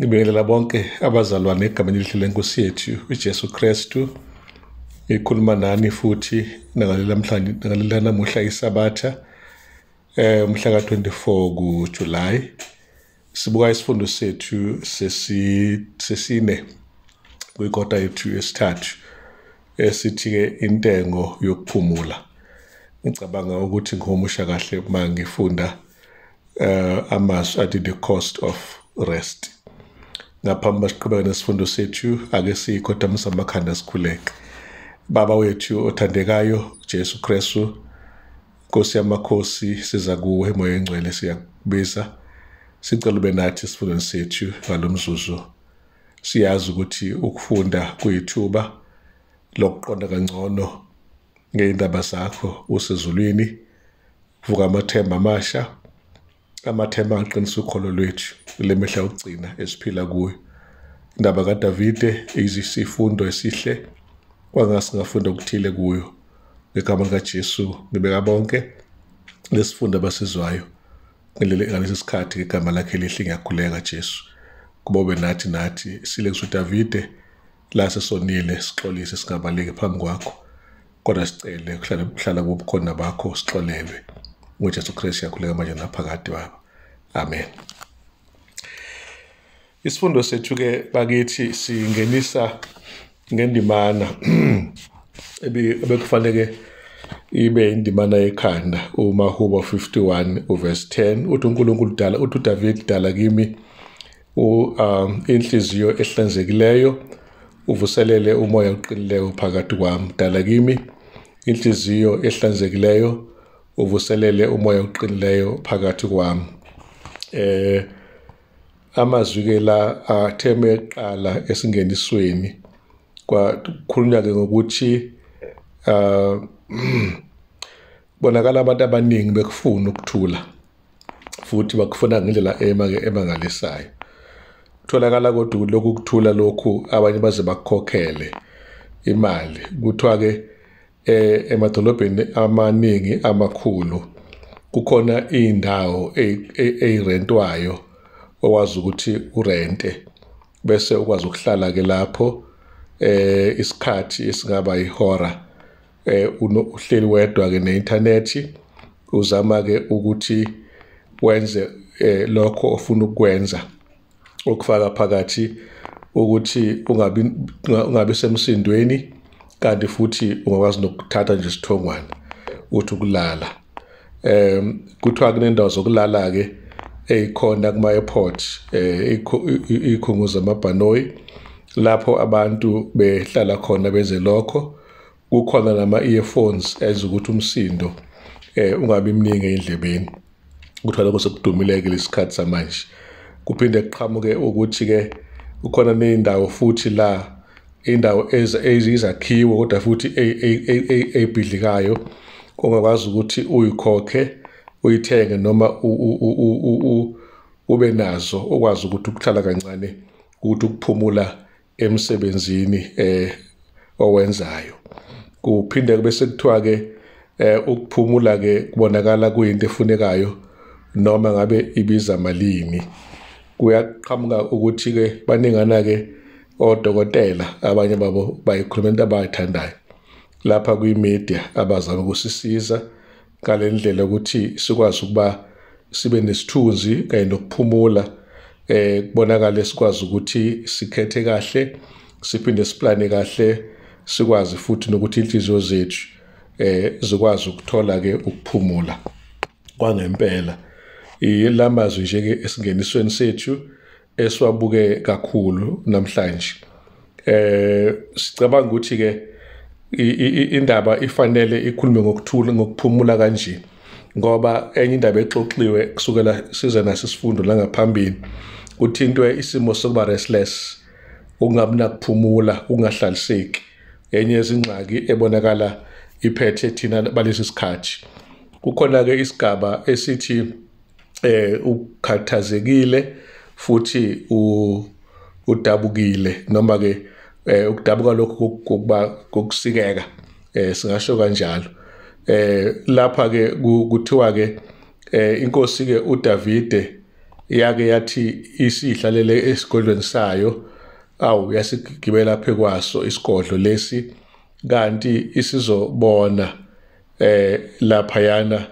Ngibingelela bonke abazalwane egameni elihle lenkosi yethu uJesu Kristu. Ngikhuluma nani futhi nangalela namuhla isabatha mhla ka-24 kuJuly. Sibuka isifundo sethu sesine kwikota yethu yesithathu esithi-ke intengo yokuphumula. Ngicabanga ukuthi ngihumusha kahle uma ngifunda amazwi athi the cost of rest. Ngaphambi siqhubeke nesifundo sethu, ake sikhothamise amakhanda sikhuleke. Baba wethu othandekayo Jesu Kristu, Nkosi yamakhosi, siza kuwe Moya Engcwele, siyakubiza. Sicela ube nathi esifundweni sethu ngalomzuzu. Siyazi ukuthi ukufunda kuyithuba lokuqonda kangcono ngey'ndaba zakho usezulwini, kuvuka amathemba amasha, amathemba aqinisa ukholo lwethu kule mihla yokugcina esiphila kuyo. Indaba kaDavide iyisifundo esihle, kwangase singafunda okuthile kuyo. Ngegama likaJesu ngibeka bonke lesifundo abasizwayo ngalesi sikhathi, ngegama lakhe elihle ngiyakhuleka Jesu. Kuba ube nathi sile kuDavide la sesonile, sixolise, singabaleki phambi kwakho, kodwa sicele kuhlala kubukhona bakho, sixolelwe ngoJesu Kristu siyakhuleka manje naphakade Baba, amen. Isifundo sethu ke bakithi singenisa ngendimana ebekufanele ibe indimana yekhanda, uMahubo 51 uverse 10. Uthi uNkulunkulu dala, uthi uDavid, dala kimi inhliziyo ehlanzekileyo, uvuselele umoya oqinileyo phakathi kwami. Dala kimi inhliziyo ehlanzekileyo, uvuselele umoya oqinileyo phakathi kwami. Amazwi ke la atheme eqala esingenisweni, kwakhulunywa ke ngokuthi bonakala abantu abaningi bekufuna ukuthula, futhi bakufuna ngendlela emangalisayo. Kutholakala kodwa lokhu kuthula lokhu abanye baze bakukhokhele imali. Kuthiwa ke emadolobheni amaningi amakhulu kukhona indawo eyirentwayo okwazi ukuthi urente bese ukwazi ukuhlala ke lapho isikhathi esingaba ihora, uhleli wedwa ke neinternet, uzama ke ukuthi wenze lokho ofuna ukwenza, okufaka phakathi ukuthi ungabi semsindweni, kanti futhi ungakwazi nokuthatha nje isithongwana uthi ukulala. Kuthiwa kunendawo zokulala ke eyikhona kuma airport, ikhungo zamabhanoyi lapho abantu behlala khona benze lokho. Kukhona nama earphones enza ukuthi umsindo ungabi mningi endlebeni. Kuthiwa lokho sekudumile-ke lesikhathi samanje. Kuphinde kuqhamuke ukuthi ke kukhona ney'ndawo futhi la, indawo eziyizakhiwo kodwa futhi ey'bhidlikayo ongakwazi ukuthi uyikhokhe, uyithenge noma ube nazo, ukwazi ukuthi ukuhlala kancane, ukuthi ukuphumula emsebenzini owenzayo. Kuphinde bese kuthiwa ke ukuphumula ke kubonakala kuyinto efunekayo noma ngabe ibiza malini. Kuyaqhamuka ukuthi ke baningana ke odokotela, abanye babo bayikhuluma into abayithandayo lapha kwi-media, abazama ukusisiza ngale ndlela ukuthi sikwazi ukuba sibe nesithunzi kanye nokuphumula, kubonakale sikwazi ukuthi sikhethe kahle, siphinde siplane kahle, sikwazi futhi nokuthi inhliziyo zethu zikwazi ukuthola ke ukuphumula kwangempela. Ilamazwi nje ke esingenisweni sethu esiwabuke kakhulu namhlanje. Sicabanga ukuthi ke indaba ifanele ikhulume ngokuthula, ngokuphumula kanje, ngoba enye indaba exoxiwe kusukela size naso isifundo la ngaphambili kuthintwe isimo sokuba restless, ukungabi nakuphumula, ukungahlaliseki, enye yezingxaki ebonakala iphethe thina balesi sikhathi. Kukhona ke isigaba esithi ukukhathazekile futhi udabukile, noma ke ukudabuka lokhu kokuba kokusikeka, singasho kanjalo. Lapha ke kuthiwa ke inkosi ke uDavide Yake yathi isihlalele esigodlweni sayo, awu yasigibela phekwaso isigodlo lesi, kanti isizobona laphayana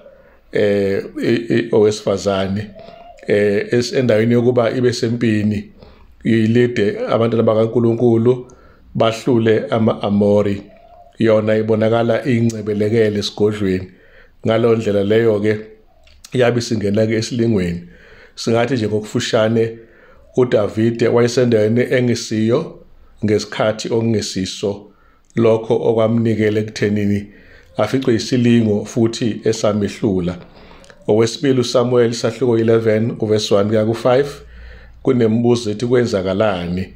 owesifazane endaweni yokuba ibe sempini ilide abantwana bakaNkuluNkulu bahlule ama-Amori, yona ibonakala incebelekele esigodlweni. Ngalo ndlela leyo ke yabe isingena ke esilingweni. Singathi nje ngokufushane uDavide wayesendaweni engisiyo ngesikhathi okungesiso, lokho okwamnikela ekuthenini aficwe isilingo futhi esamehlula. Owesibili uSamuel sahluko 11 uverse 1 kuya ku5 kunembuzo ethi kwenzakalani,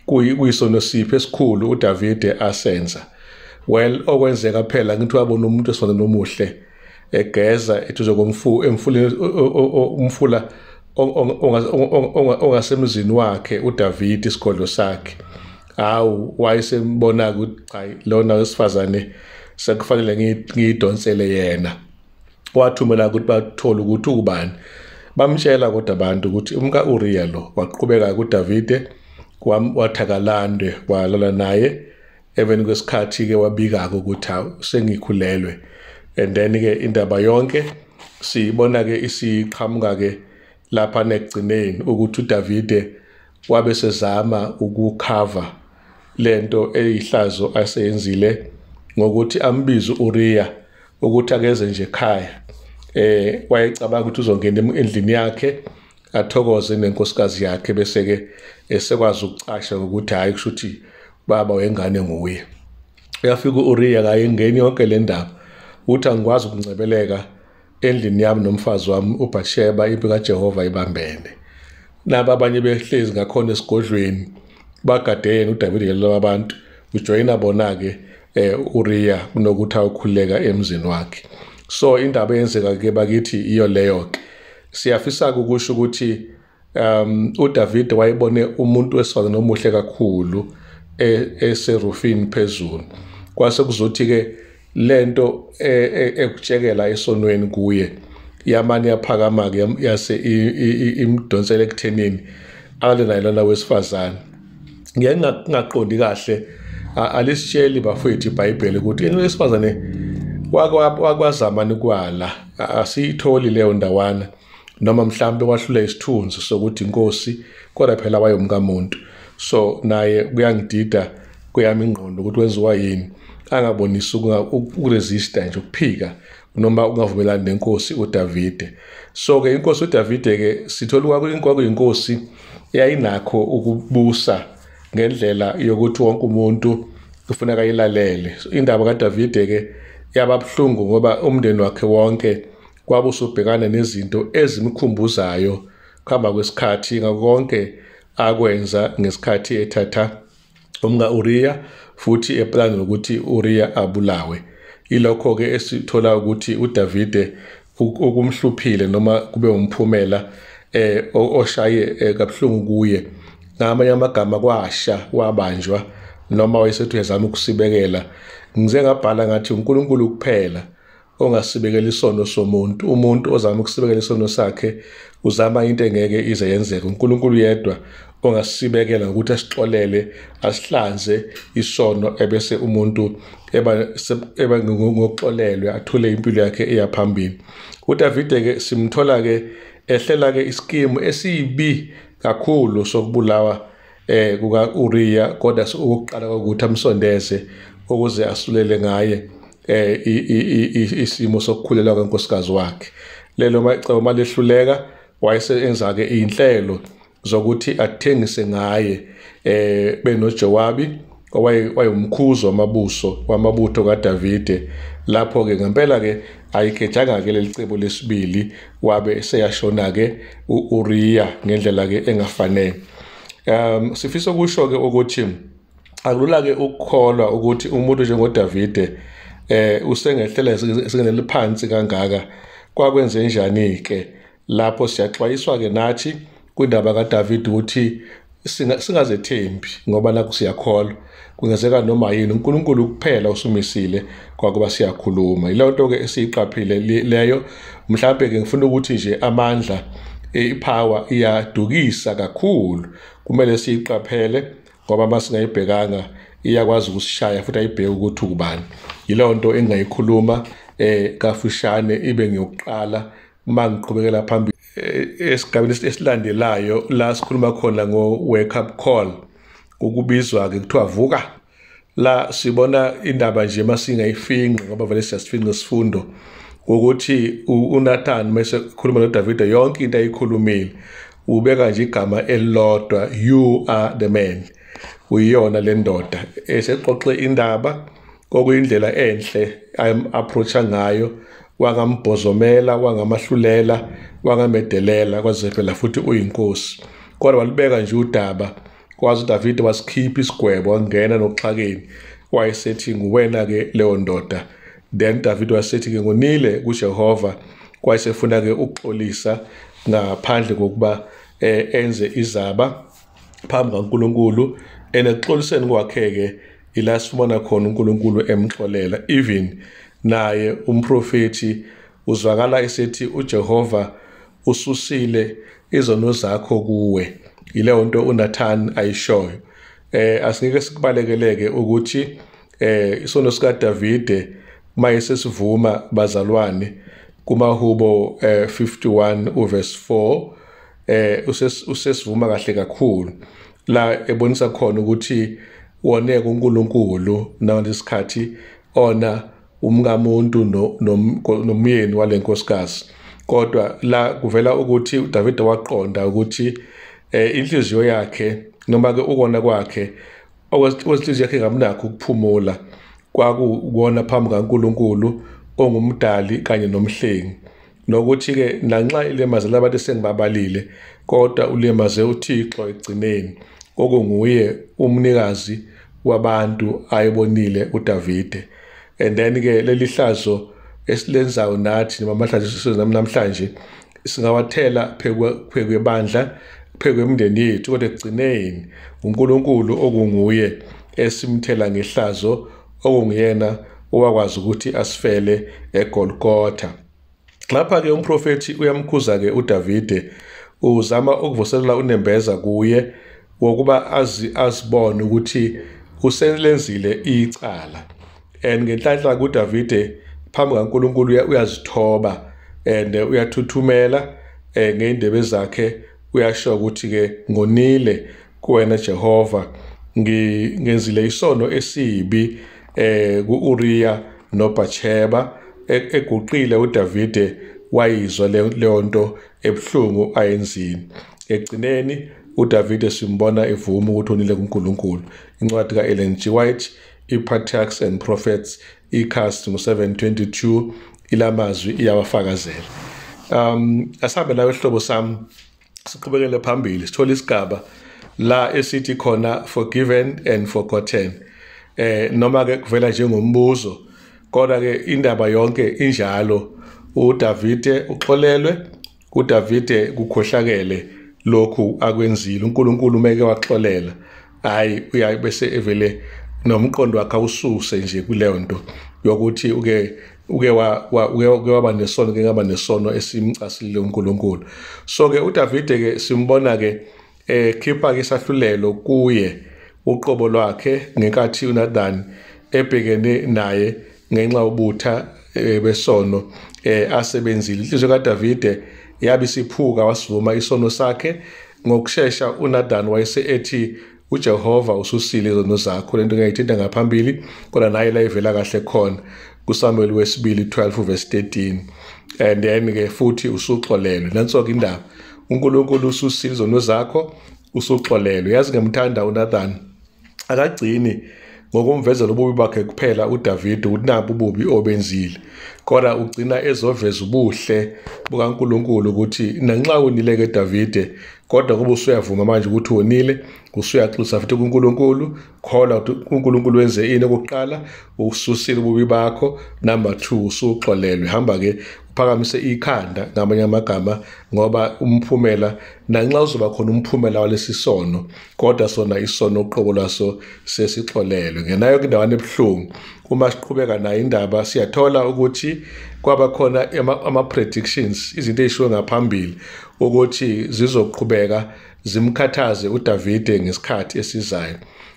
kuyisono siphi esikhulu uDavide asenza? Well, okwenzeka phela ngithi wabona umuntu esona nomuhle egeza ethuze komfula umfula ongasemzini wakhe uDavide, isigodlo sakhe. Hawu, wayesembona ukuthi cha, lona wesifazane sekufanele ngiyidonsele yena. Wathumela ukuthi bathole ukuthi ubani. Bamtshela kodwa abantu ukuthi umka Uriya lo. Waqhubeka kuDavide wathakalande walala naye. Even kwesikhathi ke wabika ukuthi sengikhulelwe. And then ke indaba yonke siyibona ke isiqhamuka ke lapha nekugcineni ukuthi uDavide wabe sezama ukukhava lento eyihlazo aseyenzile ngokuthi ambize uUriya ukuthi akeze nje ekhaya. Wayecabanga ukuthi uzongena endlini yakhe athokoze nenkosikazi yakhe, bese ke esekwazi ukucasha ukuthi hayi kusho ukuthi baba wengane nguye. Uyafika uUriya kayingeni yonke le ndaba, uthi angikwazi ukuncebeleka endlini yami nomfazi wami uBathsheba, impi kaJehova ibambene. Naba abanye behlezi ngakhona esigodlweni bagade yena uDavide laba abantu, ujoyina bona ke Uriya kunokuthi awukhuleka emzini wakhe. So indaba eyenzeka ke bakithi iyo leyo ke. Siyafisa ukusho ukuthi uDavide wayebone umuntu wesifazane omuhle kakhulu eserufini phezulu, kwase kuzothi ke lento ekutshekela esonweni kuye yamane yaphakama ke yase imdonsela ekuthenini alale naye lona wesifazane. Ngeke ngingaqondi kahle, alisitsheli bafowethu iBhayibheli ukuthi yena wesifazane wakwazama kwala, asiyitholi leyo ndawana, noma mhlambe wahlula isithunzi sokuthi inkosi, kodwa phela wayomkamuntu. So naye kuyangidida kuyami ingqondo ukuthi wenziwa yini angabonisi ukuresista nje, ukuphika noma ungavumelani nenkosi uDavide. So ke inkosi uDavide ke sithola kwakuyinkosi eyayinakho ukubusa ngendlela yokuthi wonke umuntu kufuneka ayilalele. Indaba kaDavide ke yaba buhlungu ngoba umndeni wakhe wonke kwabusubhekana nezinto ezimkhumbuzayo kuhamba kwesikhathi ngakonke akwenza ngesikhathi ethatha umka Uriya futhi eplan ukuthi Uriya abulawe. Ilokho ke esithola ukuthi uDavide ukumhluphile noma kube umphumela oshaye kabuhlungu kuye. Ngamanye amagama kwasha wabanjwa noma wayesethi uyazama ukusibekela. Ngize ngabhala ngathi uNkulunkulu kuphela ongasibekela isono somuntu. Umuntu ozama ukusibekela isono sakhe uzama into engeke ize yenzeke. uNkulunkulu yedwa ongasibekela ngokuthi asixolele, asihlanze isono, ebese umuntu eba ngokuxolelwe athole impilo yakhe eyaphambili. uDavide ke simthola ke ehlela ke iskimu esibi kakhulu sokubulawa kuka Uriya, kodwa ukuqala ukuthi amsondeze ukuze asulele ngaye isimo sokukhulelwa kwenkosikazi wakhe. Lelo macebo malehluleka wayesenza ke inhlelo zokuthi athengise ngaye benoJowabi owayewumkhuzo wamabuso wamabutho kaDavide. Lapho ke ngempela ke ayigejanga ke lelicebo lesibili, wabe seyashona ke uUriya ngendlela ke engafanele. Sifisa ukusho ke ukuthi akulula ke ukukholwa ukuthi umuntu njengoDavide usengehlela esingenele phansi kangaka. Kwakwenze njani ke? Lapho siyaxwayiswa ke nathi kwindaba kaDavid ukuthi singazethembi ngoba nakho siyakholwa kungenzeka noma yini, uNkulunkulu kuphela usumisile kwakuba siyakhuluma. Yileyo nto ke esiyiqaphile leyo. Mhlawumbe ke ngifuna ukuthi nje amandla Ipower iyadukisa kakhulu, kumele siyiqaphele ngoba masingayibhekanga iyakwazi ukusishaya futhi ayibheke ukuthi ubani. Yileyo nto engingayikhuluma kafushane ibe ngiyokuqala uma ngiqhubekela phambili esigabeni esilandelayo la sikhuluma khona ngo-wake up call, ukubizwa-ke kuthiwa vuka. La sibona indaba nje masingayifinqi ngoba vele siyasifinqa isifundo ukuthi uNathan mase khuluma noDavide yonke into ayikhulumile ubeka nje igama elilodwa, you are the man, uyiyona le ndoda. Esexoxe indaba okuyindlela enhle am-approacha ngayo, wangambhozomela, wangamahlulela, wangamedelela, kwaze phela futhi uyinkosi. Kodwa walibeka nje udaba, kwazi uDavide wasikhipha isigwebo, wangena noxhakeni, wayesethi nguwena-ke leyo ndoda. Then David wasethi-ke ngonile kuJehova, wayesefuna-ke ukuxolisa ngaphandle kokuba enze izaba phambi kaNkulunkulu. Enekuxoliseni kwakhe-ke ila sifumana khona uNkulunkulu emxolela. Even naye umprofethi uzwakala esethi uJehova ususile izono zakho kuwe. Yileyo nto uNathan ayishoyo. Asingeke sikubalekeleke ukuthi isono sikaDavide mayesesivuma bazalwane kumahubo 51 uverse 4, usesivuma kahle kakhulu la ebonisa khona ukuthi wone kuNkulunkulu nalesikhathi ona umkamuntu nomyeni walenkosikazi. Kodwa la kuvela ukuthi uDavide waqonda ukuthi inhliziyo yakhe noma ke ukona kwakhe okwezinhliziyo yakhe ngamnakho ukuphumula kwakuwona phambi kaNkulunkulu ongumdali kanye nomhlengi, nokuthi ke nanxa ilimaze labantu esengibabalile kodwa ulimaze uThixo ekugcineni okunguye umnikazi wabantu ayebonile uDavide. And then ke leli hlazo esilenzayo nathi noma amahlazo namhlanje singawathela phekwebandla, phekwemndeni yethu, kodwa ekugcineni uNkulunkulu okunguye esimthela ngehlazo okunguyena owakwazi ukuthi asifele eGolgotha. Lapha ke umprofethi uyamkhuza ke uDavide, uzama ukuvuselela unembeza kuye wokuba azibone ukuthi uselenzile icala. And ngenhlanhla kuDavide phambi kaNkulunkulu uyazithoba and uyathuthumela ngeindebe zakhe, uyasho ukuthi ke ngonile kuwena Jehova, ngenzile isono esibi kuUriya noBathsheba. Eguqile uDavide wayizwa leyo nto ebuhlungu ayenzile. Ekugcineni uDavide simbona evuma ukuthi onile kuNkulunkulu. Incwadi kaEllen G. White, iPatriarchs and Prophets, iCast ngo-722, ilamazwi iyawafakazela. Asabe nawe ihlobo sami siqhubekele phambili sithola isigaba la esithi khona forgiven and forgotten. Noma ke kuvela njengombuzo, kodwa ke indaba yonke injalo. uDavide uxolelwe, uDavide kukhohlakele lokhu akwenzile, uNkulunkulu meke waxolela, hayi uyaye bese evele nomqondo wakhe awususe nje kuleyo nto yokuthi uke waba nesono, ke ngaba nesono esimcasilile uNkulunkulu. So ke uDavide ke simbona ke khipha ke isahlulelo kuye uqobo lwakhe ngenkathi uNathan ebhekene naye ngenxa ubutha besono asebenzile. Inhliziyo kaDavide yabe isiphuka, wasivuma isono sakhe ngokushesha. uNathan wayese ethi uJehova ususile izono zakho, lento ngayithinta ngaphambili kodwa naye la ivela kahle khona kuSamuel wesibili 12 verse 13. And then ke futhi usuxolelwe. Nanso ke indaba, uNkulunkulu ususile izono zakho, usuxolelwe. Yazi ngemthanda uNathan, akagcini ngokumvezela ububi bakhe kuphela uDavide ukuthi nabu ububi obenzile, kodwa ugcina ezoveza ubuhle bukaNkulunkulu ukuthi nanxa wonile ke Davide, kodwa kuba usuyavuma manje ukuthi wonile, Usuyaxolisa futhi kuNkulunkulu, kholwa ukuthi uNkulunkulu wenze ini okokuqala, ususile ububi bakho. Number 2, usuxolelwe. Hamba ke uphakamise ikhanda ngamanye amagama, ngoba umphumela, nanxa uzoba khona umphumela walesi sono, kodwa sona isono uqobo lwaso sesixolelwe. Ngenayo indawana ebuhlungu, uma siqhubeka nayo indaba siyathola ukuthi kwaba khona ama-predictions, izinto ezishiwo ngaphambili ukuthi zizoqhubeka zimkhathaze uDavide ngesikhathi esizayo.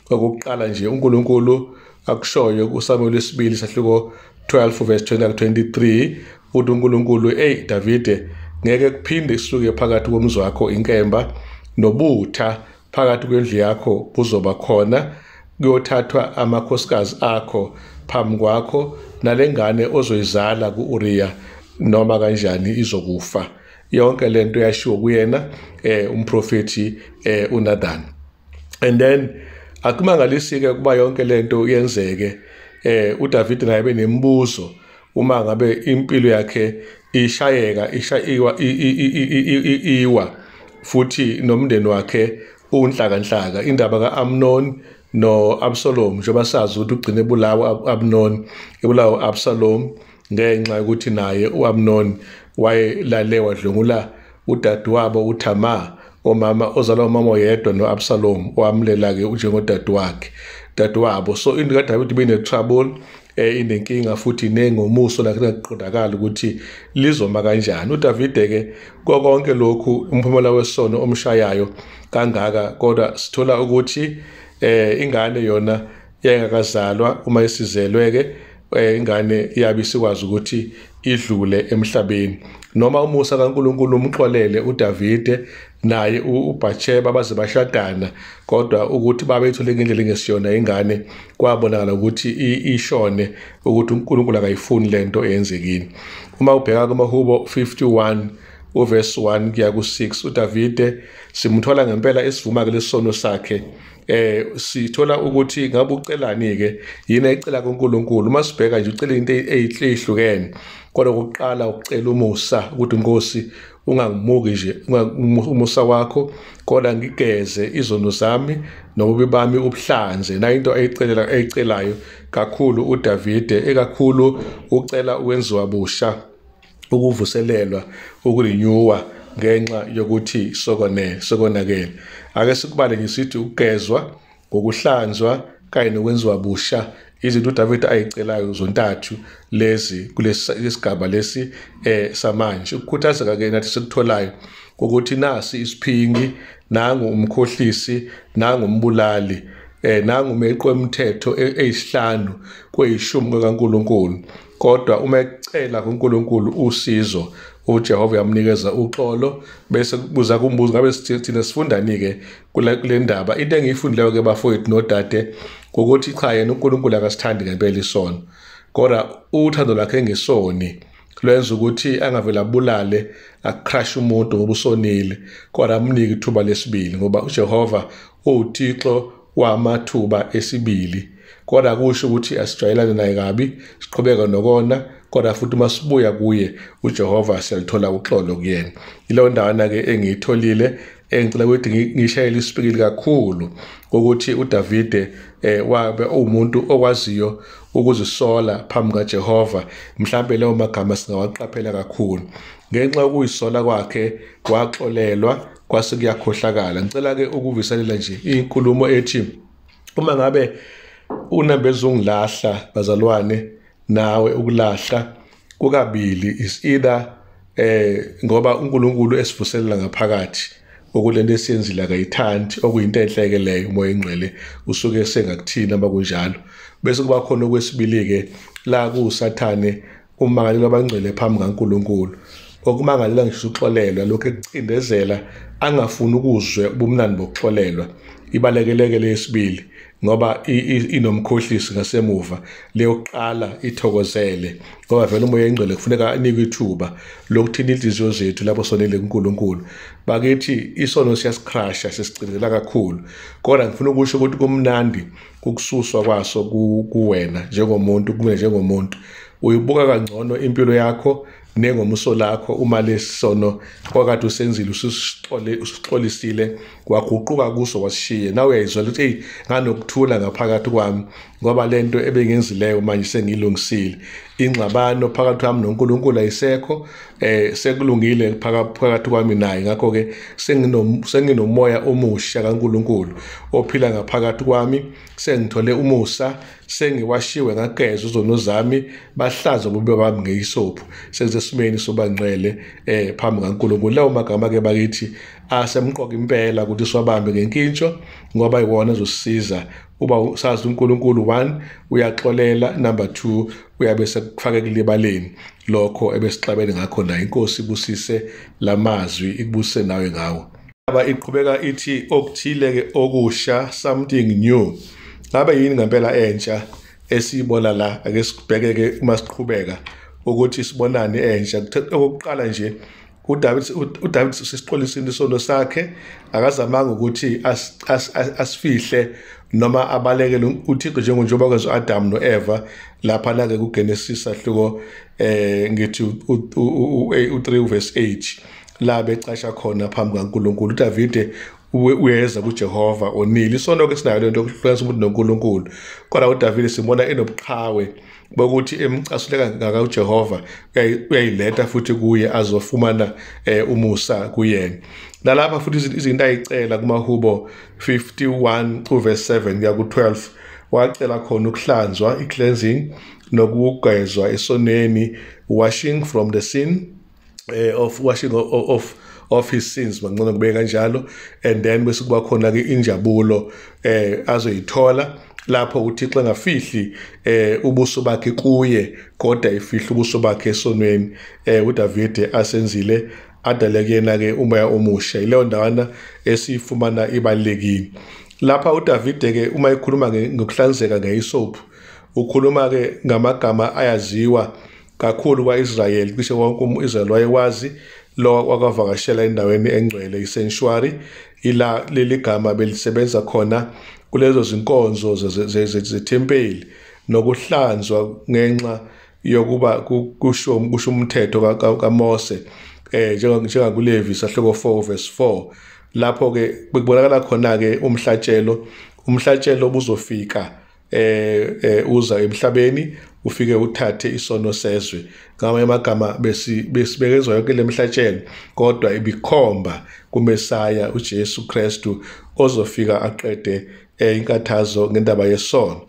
Okokuqala nje uNkulunkulu akushoyo kuSamuel wesibili sahluko 12 verse 20-23, uthi uNkulunkulu, hey Davide, ngeke kuphinde isuke phakathi komzi wakho inkemba, nobutha phakathi kwendlu yakho buzoba khona, kuyothathwa amakhosikazi akho phambi kwakho, nalengane ozoyizala kuUriya noma kanjani izokufa. Yonke lento yashiwo kuyena umprofeti uNathan. And then akumangalisi-ke kuba yonke lento yenzeke, uDavid naye benemibuzo uma ngabe impilo yakhe ishayeka iwa, futhi nomndeni wakhe unhlakanhlaka. Indaba kaAmnon noAbsalom, njengoba sazi ukuthi ugcine ebulawa Amnon, ebulawa Absalom ngenxa yokuthi naye uAmnon wayelale wadlungula udadewabo uThamar, omama ozalwa umama oyedwa noAbsalom, owamlela-ke njengodadewakhe, dadewabo. So into kaDavid ibine-trouble, inenkinga futhi nengomuso lakhe lingaqondakali ukuthi lizoma kanjani. uDavide-ke konke lokhu umphumela wesono omshayayo kangaka, kodwa sithola ukuthi ingane yona yayingakazalwa. Uma isizelwe-ke ingane iyabe isikwazi ukuthi idlule emhlabeni. Noma umusa kaNkulunkulu umxolele uDavide naye uBathsheba baze bashadana, kodwa ukuthi babethole ngendlela engesiyona ingane, kwabonakala ukuthi ishone, ukuthi uNkulunkulu akayifuni lento eyenzekile. Uma ubheka kumaHubo 51 uverse 1 kuya ku6, uDavide simthola ngempela esivuma ke lesono sakhe. Sithola ukuthi ngabe ucelani ke, yini ayicela kuNkulunkulu. Uma sibheka nje ucela into ezihlukene, kodwa okokuqala ukucela umusa ukuthi Nkosi ungangimuki nje umusa wakho, kodwa ngigeze izono zami nobubi bami ubuhlanze. Na into ayicelayo kakhulu uDavide, ekakhulu ucela ukwenziwa busha, ukuvuselelwa, ukurenewa ngenxa yokuthi sokonakele. Ake sikubale ngisithi ukugezwa, ngokuhlanzwa kanye nokwenziwa busha, izinto uDavide ayicelayo zontathu lezi kulesigaba lesi samanje. Ukukhuthazeka ke nathi sikutholayo ukuthi nasi isiphingi, nangu umkhohlisi, nangu umbulali, nangu umeqo wemthetho eyisihlanu kweyishumi kaNkulunkulu, kodwa uma ecela kuNkulunkulu usizo, uJehova uyamnikeza uxolo. Bese kubuza kumbuzo, ngabe thina sifundani ke kule ndaba? Into engiyifundileyo ke bafowethu nodade, ukuthi cha, yena uNkulunkulu akasithandi ngempela isono, kodwa uthando lwakhe ngesoni lwenza ukuthi angavele abulale, acrash umuntu ngoba usonile, kodwa amnike ithuba lesibili, ngoba uJehova uwuThixo wamathuba esibili. Kodwa kusho ukuthi asijwayelane naye kabi, siqhubeka nokona, kodwa futhi uma sibuya kuye uJehova siyalithola uxolo kuyena. Yileyo ndawana-ke engiyitholile, engicela ukuthi ngishayele isipikili kakhulu ukuthi uDavide wabe uwumuntu okwaziyo ukuzisola phambi kaJehova. Mhlambe leyo magama singawaqaphela kakhulu. Ngenxa yokuyisola kwakhe waxolelwa, kwase kuyakhohlakala. Ngicela-ke ukuviselela nje inkulumo ethi uma ngabe unembeza ungilahla bazalwane, nawe ukulahla kukabili, is either ngoba uNkulunkulu esivuselela ngaphakathi okulento esiyenzile akayithandi, okuyinto enhleke leyo, uMoya oNgcwele usuke sengakuthina makunjalo. Bese kuba khona okwesibili-ke la kuSathane umangalela abangcwele phambi kaNkulunkulu, okumangalela ngisho uxolelwa, lokho ekucindezela angafuni ukuzwe ubumnandi bokuxolelwa. Ibalekeleke lesibili ngoba inomkhohlisi ngasemuva, leyokuqala ithokozele, ngoba vele uMoya oNgcwele kufuneka anikwe ithuba lokuthinta inhliziyo zethu lapho sonele kuNkulunkulu. Bakithi isono siyasicrasha, sisicindezela kakhulu, kodwa ngifuna ukusho ukuthi kumnandi ukususwa kwaso kuwena njengomuntu, kumina njengomuntu. Uyibuka kangcono impilo yakho nengomuso lakho uma lesono kwakade usenzile usixolisile waguquka kuso wasishiye. Nawe uyayizwa ukuthi hey, nganokuthula ngaphakathi kwami ngoba lento ebengenzileyo manje sengilungisile. Ingxabano phakathi kwami noNkulunkulu ayisekho, sekulungile phakathi kwami naye. Ngakho ke senginomoya omusha kaNkulunkulu ophila ngaphakathi kwami, sengithole umusa, sengiwashiwe ngagezwa izono zami, bahlanzwa ububi bami ngehisophu, sengisesimeni sobangcwele phambi kaNkulunkulu. Lawo magama ke bakithi asemqoka impela ukuthi siwabambe ngenkintsho, ngoba iwona azosisiza uba sazi uNkulunkulu. 1 uyaxolela, number 2 uyabe sekufake kulibaleni lokho ebesixabene ngakho naye. Inkosi ibusise lamazwi, ikubuse nawe ngawo. Aba iqhubeka ithi okuthile ke okusha, something new. Ngabe yini ngempela entsha esiyibona la? Ake sibheke ke uma siqhubeka ukuthi sibonane entsha. Okokuqala nje, uDavid sesixolisile isono sakhe, akazamanga ukuthi asifihle noma abalekele uThixo njengoba kwenza uAdam noEva lapha na ke kuGenesis ahluko ngithi u3 verse 8 la becasha khona phambi kaNkulunkulu. uDavide uyeza kuJehova onile. Isono ke sinayo lento yokuhlukanisa umuntu noNkulunkulu, kodwa uDavide simbona enobuqhawe bokuthi emcasuleka ngaka uJehova uyayiletha futhi kuye azofumana umusa kuyena. Nalapha futhi izinto ayicela kumahubo 51 verse 7 kuya ku-12, wacela khona ukuhlanzwa, i-cleansing, nokugezwa esonweni, washing from the sin, of washing of his sins, bangcono kube kanjalo. And then bese kuba khona ke injabulo azoyithola lapho uThixo engafihli ubuso bakhe kuye, kodwa ifihla ubuso bakhe esonweni uDavide asenzile, adale kuyena ke umoya omusha. Ileyo ndawana esifumana ibalekile lapha. uDavide ke uma ekhuluma ngokuhlanzeka ngehisophu, ukhuluma ke ngamagama ayaziwa kakhulu kwaIsrayeli. Cishe wonke umIsrayeli wayewazi lo wakavakashela endaweni engcwele, isanctuary, ila leli gama belisebenza khona kulezo zinkonzo zethempeli nokuhlanzwa ngenxa yokuba kusho umthetho kaMose, njengakuLevi sahluko 4 verse 4, lapho ke bekubonakala khona ke umhlatshelo obuzofika uza emhlabeni ufike uthathe isono sezwe. Ngamanye amagama besibekezwa yonke lemhlatshelo, kodwa ibikhomba kuMesaya uJesu Kristu ozofika aqede inkathazo ngendaba yesono.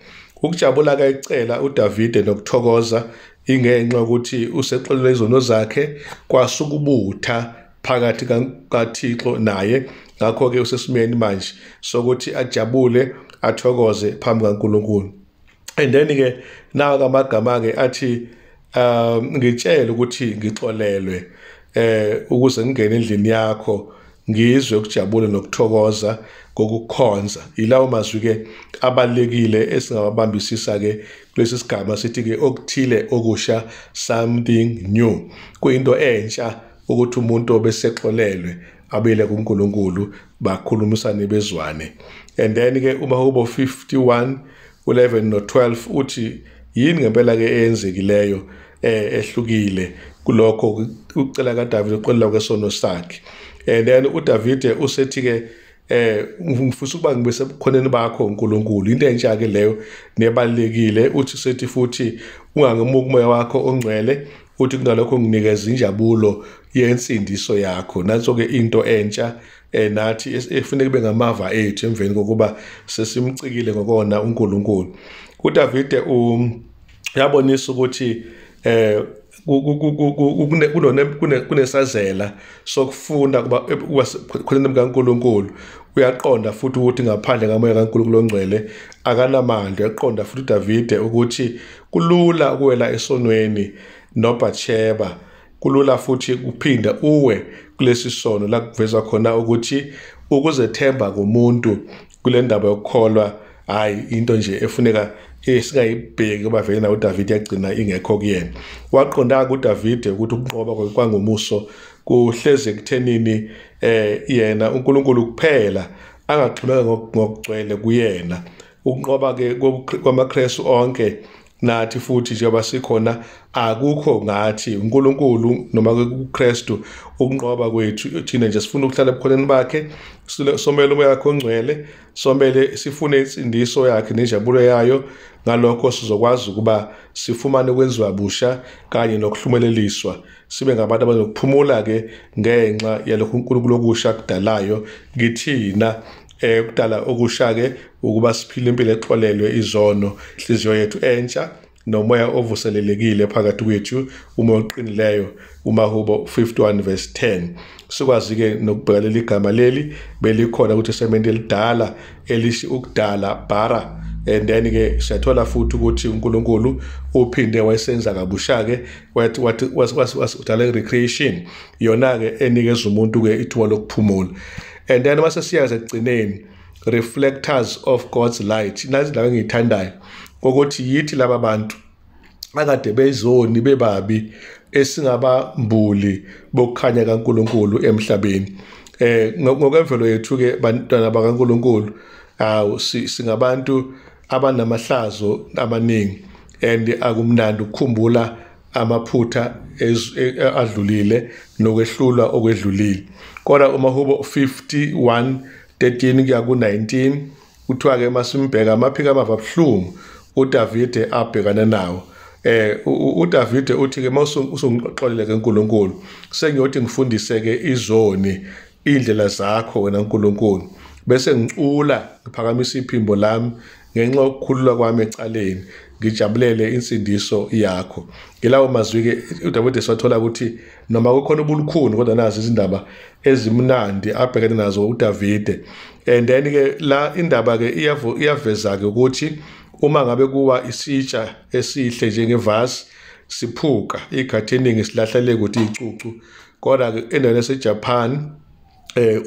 Ukujabula kayicela uDavide nokuthokoza ingenxa ukuthi usexolele izono zakhe, kwasukubutha phakathi kaThixo naye. Ngakho ke usesimeni manje sokuthi ajabule athokoze phambi kaNkulunkulu. And then ke nawa amagama ke athi ngitshele ukuthi ngixolelwe ukuze ngingene endlini yakho ngizwe ukujabula nokuthokoza kokukhonza. Ilawo mazwi ke abalekile esingawabambisisa ke kulesi sigaba sithi ke okuthile okusha, something new. Kuyinto entsha ukuthi umuntu obesexolelwe abele kuNkulunkulu, bakhulumisane bezwane. And then ke uMahubo 51 11 no 12 uthi yini ngempela ke eyenzekileyo ehlukile kulokho ucela kaDavide uxolela kwesono sakhe. And then uDavide usethi ke ngifisa ukuba ngibe sebukhoneni bakho uNkulunkulu. Into entsha ke leyo nebalekile. Uthi sethi futhi ungangemuki umoya wakho ongcwele, uthi kunalokho nginikeza injabulo yensindiso yakho. Nanso ke into entsha nathi efuneka kube ngamava ethu emveni kokuba sesimcikile ngokona uNkulunkulu. uDavide uyabonisa ukuthi kunesazela sokufunda kuba khoneni kaNkulunkulu. Uyaqonda futhi ukuthi ngaphandle kamoya kaNkulunkulu ongcwele akanamandla. Uyaqonda futhi uDavide ukuthi kulula ukuwela esonweni noBathsheba, kulula futhi kuphinda uwe kulesi sono. La kuveza khona ukuthi ukuzethemba komuntu kule ndaba yokukholwa hayi into nje efuneka esingayibheki ngoba vele nawo uDavide yagcina ingekho kuyena. Waqonda kuDavide ukuthi ukunqoba kwangomuso kuhleze ekuthenini yena uNkulunkulu kuphela angaxhumeka ngokugcwele kuyena. Ukunqoba ke kwamaKristu onke Nathi futhi njengoba sikhona akukho ngathi uNkulunkulu noma kuKristu ukunqoba kwethu, thina nje sifuna ukuhlala ebukhoneni bakhe, somele umoya wakhe ongcwele, somele sifune insindiso yakhe nenjabulo yayo. Ngalokho sizokwazi ukuba sifumane ukwenziwa busha kanye nokuhlumeleliswa, sibe ngabantu abanokuphumula-ke ngenxa yalokhu uNkulunkulu okusha akudalayo kithina. Ukudala okusha-ke ukuba siphile impilo exolelwe izono, inhliziyo yethu entsha nomoya ovuselelekile phakathi kwethu, umoya oqinileyo, uMahubo 51 verse 10. Sikwazi-ke nokubheka leli gama leli belikhona kuTestamente elidala elishi ukudala bara, and then-ke siyathola futhi ukuthi uNkulunkulu uphinde wayesenza kabusha-ke, wathi recreation yona-ke enikeza umuntu-ke ithuba lokuphumula. And then mase siya ekugcineni, reflectors of God's light, nazi indaba engiyithandayo ukuthi yithi laba bantu akade bezoni bebabi esingabambuli bokukhanya kaNkulunkulu emhlabeni. Ngokwemvelo yethu ke bantwana bakaNkulunkulu, awu singabantu abanamahlazo amaningi, and akumnandi ukukhumbula amaphutha adlulile nokwehlulwa okwedlulile. Kodwa uMahubo 51:13 kuya ku-19 kuthiwa ke masimbheka amaphika amava abuhlungu uDavide abhekana nawo. uDavide uthi ke mawusungixolele ke uNkulunkulu, sengiyothi ngifundise ke izoni indlela zakho wena uNkulunkulu, bese ngicula ngiphakamisa iphimbo lami ngenxa yokukhululwa kwami ecaleni, ngijabulele insindiso yakho. Ngilawo mazwi ke uDavide siwathola ukuthi noma kukhona ubulukhuni, kodwa nazi izindaba ezimnandi abhekene nazo uDavide. And then ke la indaba ke iyaveza ke ukuthi uma ngabe kuwa isitsha esihle njengevasi siphuka, ikhathi eningi silahlele ukuthi icucu. Kodwa ke endaweni yaseJapan,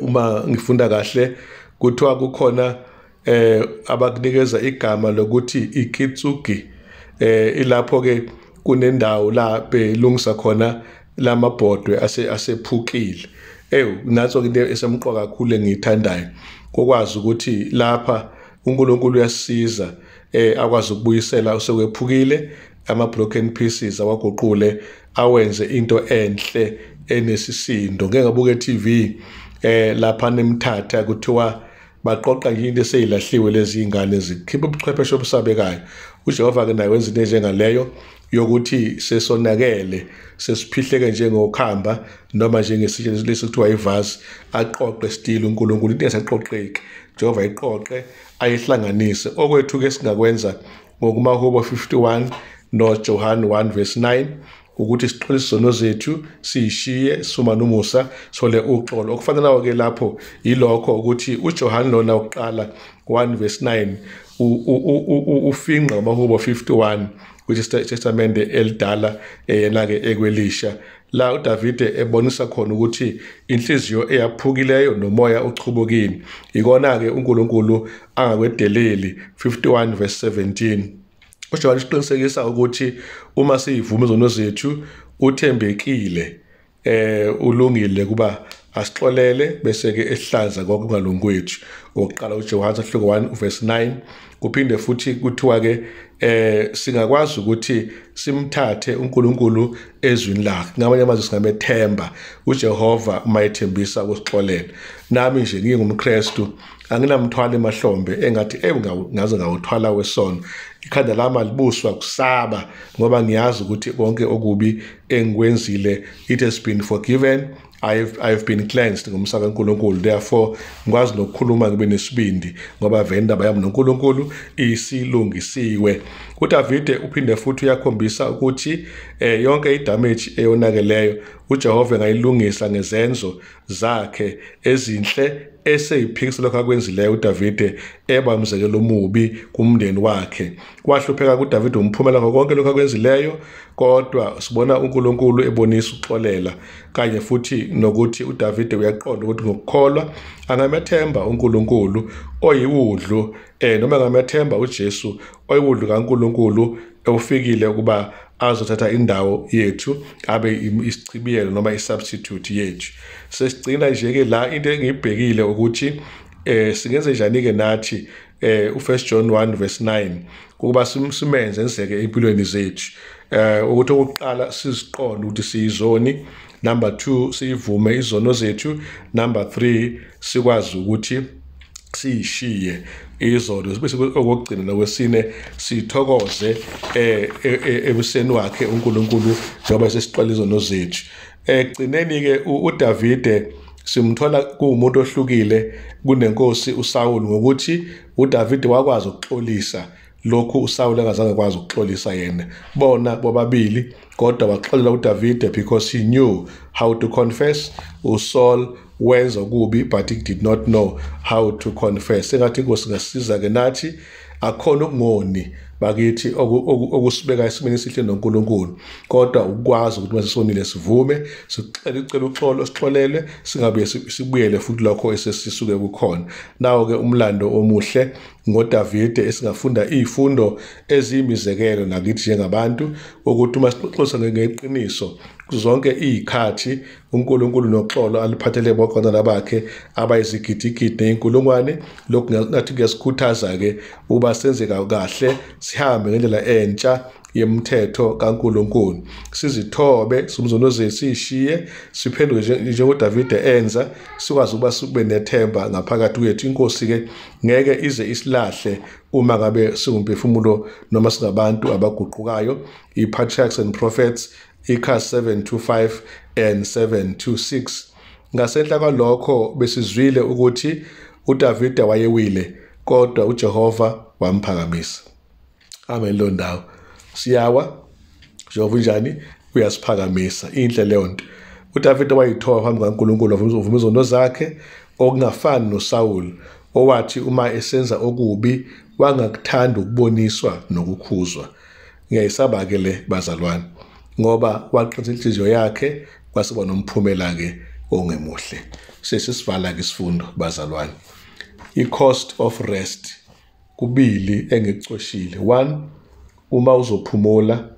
uma ngifunda kahle kuthiwa kukhona abakunikeza igama lokuthi ikitsugi, ilapho ke kunendawo la belungisa khona lamabhodwe asephukile. Natso into esemqoka kakhulu engiyithandayo, kokwazi ukuthi lapha uNkulunkulu uyasisiza akwazi ukubuyisela osekwephukile, ama broken pieces awaguqule awenze into enhle enesisindo. Ngeke ngabuka e-TV lapha nemthatha kuthiwa baqoqa nje into eseyilahliwe lezi ingane zikhipha ubuchwepheshe obusabekayo. uJehova ke naye wenza into enjengaleyo yokuthi sesonakele sesiphihleke njengokhamba noma njengesitsha lesi kuthiwa ivasi, aqoqe stile uNkulunkulu into esaqoqeki, Jehova iqoqe ayihlanganise. Okwethu ke singakwenza ngokuMahubo 51 noJohn 1 verse 9 ukuthi sixolise izono zethu siyishiye sifumane umusa sithole uxolo. Okufana nawo ke lapho yilokho ukuthi uJohn lona uqala 1 verse 9 ufinqa uMahubo 51 kwiTestamente elidala yena ke ekwelisha la uDavide ebonisa khona ukuthi inhliziyo eyaphukileyo nomoya ochubukile ikona ke uNkulunkulu angakwedeleli. 51 verse 17 uJohn usiqinisekisa ukuthi uma siyivuma izono zethu uthembekile ulungile kuba asixolele bese ke ehlanza konke okungalungi kwethu. Oqala uJohn 1 verse 9 kuphinde futhi kuthiwa ke singakwazi ukuthi simthathe uNkulunkulu ezwini lakhe. Ngamanye amazwi singamethemba uJehova uma ethembisa ukusixolela. Nami nje ngingumKristu anginamthwalo emahlombe engathi ngaze ngawuthwala wesono. Ikhanda lami alibuswa kusaba ngoba ngiyazi ukuthi konke okubi engikwenzile it has been forgiven, I've been cleansed ngomsa kaNkulunkulu. Therefore ngikwazi nokukhuluma ngibe nesibindi ngoba vele indaba yami noNkulunkulu isilungisiwe. uDavide uphinde futhi uyakhombisa ukuthi yonke idamage eyonakeleyo uJehova engayilungisa ngezenzo zakhe ezinhle eseyiphikisa lokho akwenzileyo uDavide eba umzekelo omubi kumndeni wakhe. Kwahlupheka kuDavide umphumela konke lokho akwenzileyo, kodwa sibona uNkulunkulu ebonisa ukuxolela kanye futhi nokuthi uDavide uyaqonda ukuthi ngokukholwa angamethemba uNkulunkulu oyiwudlu noma angamethemba uJesu oyiwudlu kaNkulunkulu ofikile ukuba azothatha indawo yethu abe isichibiyelo noma isubstitute yethu. Sesigcina nje ke la into engiyibhekile ukuthi singenze njani ke nathi u1 John 1 verse 9 ukuba simenze enzeke empilweni zethu. Ukuthi okokuqala siziqonde ukuthi siyizoni, number 2 siyivume izono zethu, number 3 sikwazi ukuthi siyishiye izono, bese okugcina nokwesine sithokoze ebuseni wakhe uNkulunkulu njengoba sesiqala izono zethu. Ekugcineni ke uDavide simthola kuwumuntu ohlukile kunenkosi uSawuli, ngokuthi uDavide wakwazi ukuxolisa lokhu uSawuli akazange kwazi ukuxolisa yena. Bona bobabili kodwa waxolela uDavide because he knew how to confess. uSaul wenza kubi but he did not know how to confess. Engathi inkosi ingasiza ke nathi akhona ukungoni bakithi okusibeka esimeni esihle noNkulunkulu, kodwa ukwazi ukuthi masisonile sivume, sicela uxolo, sixolelwe, singabuye sibuyele futhi lokho esesisuke kukhona. Nawo ke umlando omuhle ngoDavide esingafunda izifundo eziyimizekelo nakithi njengabantu, ukuthi uma sixoxa ngeqiniso zonke izikhathi uNkulunkulu noxolo aliphathele bonke abantwana bakhe abayizigidigidi neyinkulungwane. Lokhu nathi kuyasikhuthaza ke ukuba senze kahle, sihambe ngendlela entsha yemthetho kaNkulunkulu, sizithobe simzono zethu sishiye, siphenduke njengoDavide enza, sikwazi ukuba sibe nethemba ngaphakathi kwethu. Inkosi ke ngeke ize isilahle uma ngabe singumphefumulo noma singabantu abaguqukayo. I-Patriarchs and Prophets ikhasi 725 and 726. Ngasenhla kwalokho besizwile ukuthi uDavide wayewile kodwa uJehova wamphakamisa. Amen. Lo ndawo siyawa, Jehova njani uyasiphakamisa. Inhle leyo nto. uDavide wayithoba phambi kaNkulunkulu, wavuma izono zakhe, okungafani noSawuli owathi uma esenza okubi wangakuthanda ukuboniswa nokukhuzwa. Ngiyayisaba ke le bazalwane, ngoba waqinisa inhliziyo yakhe kwasiba nomphumela ke ongemuhle. Sesisivala ke isifundo bazalwane. I-cost of rest kubili engikucoshile. 1, uma uzophumula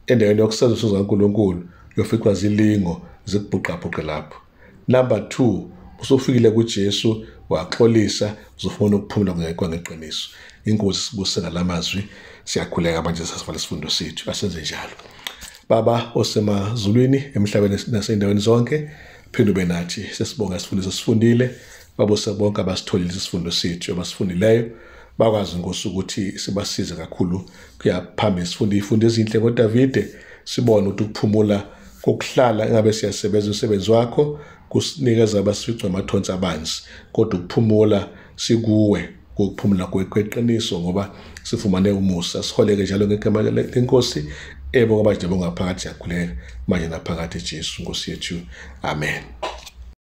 endaweni yokusenza usizo kaNkulunkulu uyoficwa zilingo zikubhuqabhuqe lapho. Number 2, usufikile kuJesu waxolisa, uzofuna ukuphumula kwangeqiniso. Inkosi sibuse ngalamazwi. Siyakhuleka manje sasivala isifundo sethu. Asenze njalo. Baba osemazulwini, emhlabeni nasendaweni zonke, phinde ube nathi. Sesibonga isifundo sesifundile. Babuse bonke abasitholile isifundo sethu, abasifundileyo bakwazi Nkosi ukuthi sibasize kakhulu kuya phambili. Sifunde izifundo ezinhle ngoDavide, sibone ukuthi ukuphumula kokuhlala engabe siyasebenza umsebenzi wakho kusinikeza abasificwa amathonsi abanzi, kodwa ukuphumula sikuwe ukuphumula kweqiniso, ngoba sifumane umusa. Siholeke njalo ngegama lenkosi ebonga abajabonga phakathi. Siyakhuleka manje naphakathi Jesu Nkosi yethu. Amen.